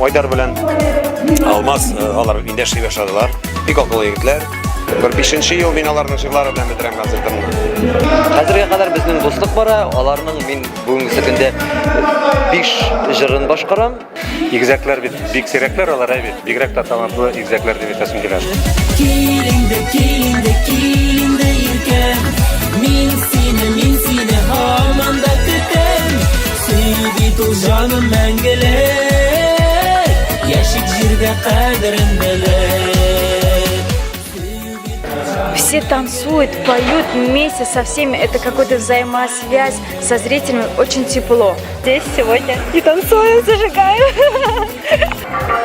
Айдар белән Алмаз, алар инде эшли башладылар. Бик акыллы егетләр. Бер бишенче ел мин аларның җырлары белән бетерәм концертымны. Хәзергә кадәр безнең дуслык бара. Аларның мин бүгенге көндә 5 җырын башкарам. Игезәкләр бит бик сирәкләр алар, әй бит. Бигрәк тә талантлы игезәкләр дип әйтәсем килә. Кил инде, кил инде, кил инде, иркәм. Мин сине, мин сине һаман да көтәм. Сөю бит ул җаным мәңгелек. Яшик җирдә кадерен белеп. Все танцуют, поют вместе со всеми. Это какая-то взаимосвязь со зрителями. Очень тепло. Здесь сегодня и танцую, зажигаю.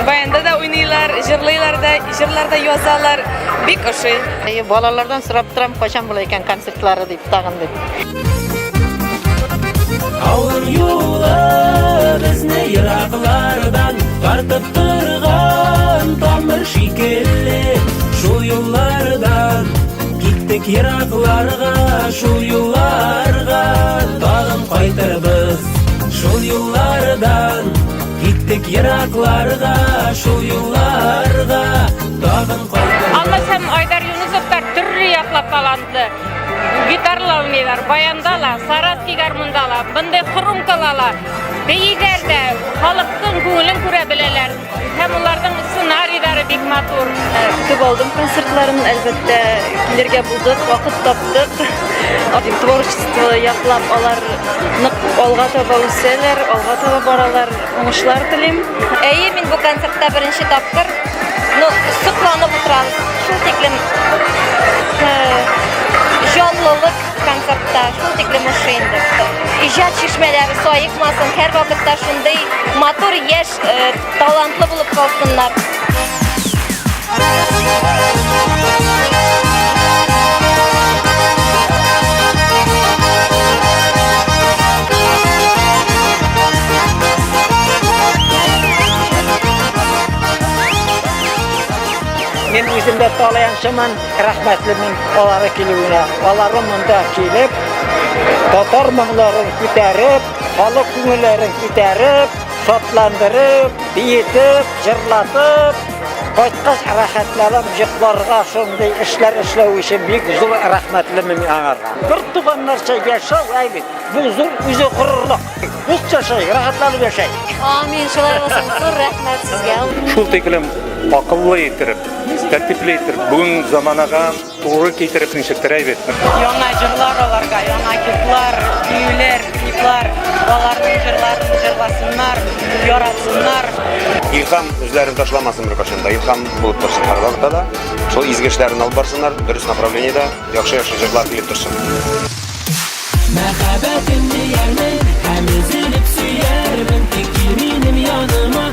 Баянда да уйныйлар, җырлыйлар да, җырлар да язалар. Бик ошый. Әйе, балалардан сорап торам, кайчан була икән концертлары дип, тагын дип. Авыр юлы безне ераклардан тартып торган тамыр шикелле. Шул юллардан киттек еракларга, шул юлларга тагын кайтырбыз. Шул юллардан киттек еракларга, шул юлларга тагын кайтырбыз. Алмаз һәм Айдар Юнысовтар төрле яклап талантлы. Гитарла уйныйлар, баянда ла, саратский гармунда ла, бындай хрумкала ла, бииләр дә, халыктың күңелен күрә беләләр. Һәм уларның сценарийлары бик матур. Көтеп алдым концертларын, әлбәттә, килергә булдык, вакыт таптык. Творчество яклап алар нык алга таба үсәләр, алга таба баралар. Уңышлар телим. Әйе, мин бу концертта беренче тапкыр. Ну, сокланып утырабыз. Шул тиклем җанлылык концертта, шул тиклем ошый инде. Иҗат чишмәләре саекмасын, һәрвакытта шундый матур, яшь, талантлы булып калсыннар. Мин үзем дә талаянчымын, рәхмәтлемен алары килүенә. Алары монда килеп, татар моңнарын күтәреп, халык күңелләрен күтәреп, шатландырып, биетеп, җырлатып, кайткач рәхәтләнеп йокларга шундый эшләр эшләү өчен бик зур рәхмәтлемен мин аңарга. Бер туганнарча яшәү, әй бит, бу зур үзе горурлык. Дус яшәйек, рәхәтләнеп яшәйек. Амин, шулай булсын. Зур рәхмәт сезгә. Шул тиклем акыллы иттереп, тәртипле иттереп, бүген заманага туры китереп ничектер әйбәт. Яңа җырлар аларга, яңа хитлар, биюләр, клиплар, аларның җырларын җырласыннар, яратсыннар. Илһам үзләрен ташламасын беркайчан да. Илһам булып торсын һәрвакытта да. Шул изге эшләрен алып барсыннар, дөрес направлениедә, яхшы-яхшы җырлар килеп торсын. Мәхәббәтемне ярмен һәм өзелеп сөярмен. Тик кил минем яныма.